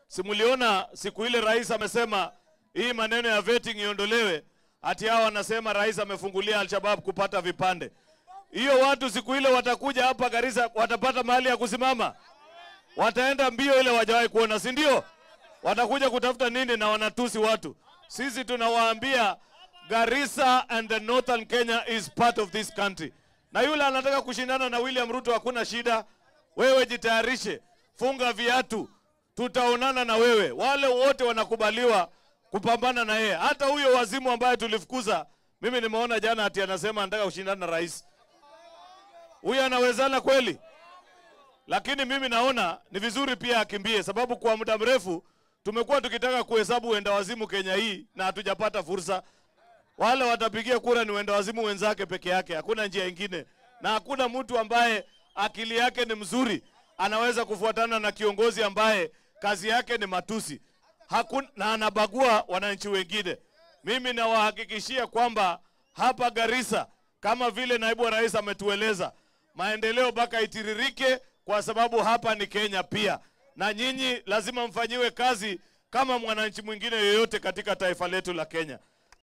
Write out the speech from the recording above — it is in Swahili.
Simuliona siku ile rais amesema hii maneno ya vetting iondolewe, ati hao wanasema rais amefungulia Al-Shabaab kupata vipande. Hiyo watu siku ile watakuja hapa Garissa, watapata mahali ya kusimama, wataenda mbio ile wajawahi kuona, si ndio? Watakuja kutafuta nini na wanatusi watu. Sisi tunawaambia Garissa and the Northern Kenya is part of this country. Na yule anataka kushindana na William Ruto hakuna shida. Wewe jitayarishe, funga viatu, tutaonana na wewe. Wale wote wanakubaliwa kupambana na yeye. Hata huyo wazimu ambaye tulifukuza, mimi nimeona jana ati anasema anataka kushindana na rais. Huyo anawezana kweli? Lakini mimi naona ni vizuri pia akimbie, sababu kwa muda mrefu tumekuwa tukitaka kuhesabu wenda wazimu Kenya hii na hatujapata fursa. Wale watapigia kura ni wenda wazimu wenzake peke yake, hakuna njia ingine. Na hakuna mtu ambaye akili yake ni mzuri anaweza kufuatana na kiongozi ambaye kazi yake ni matusi. Hakuna, na anabagua wananchi wengine. Mimi nawahakikishia kwamba hapa Garissa, kama vile naibu wa rais ametueleza, maendeleo baka itiririke, kwa sababu hapa ni Kenya pia. Na nyinyi lazima mfanyiwe kazi kama mwananchi mwingine yoyote katika taifa letu la Kenya.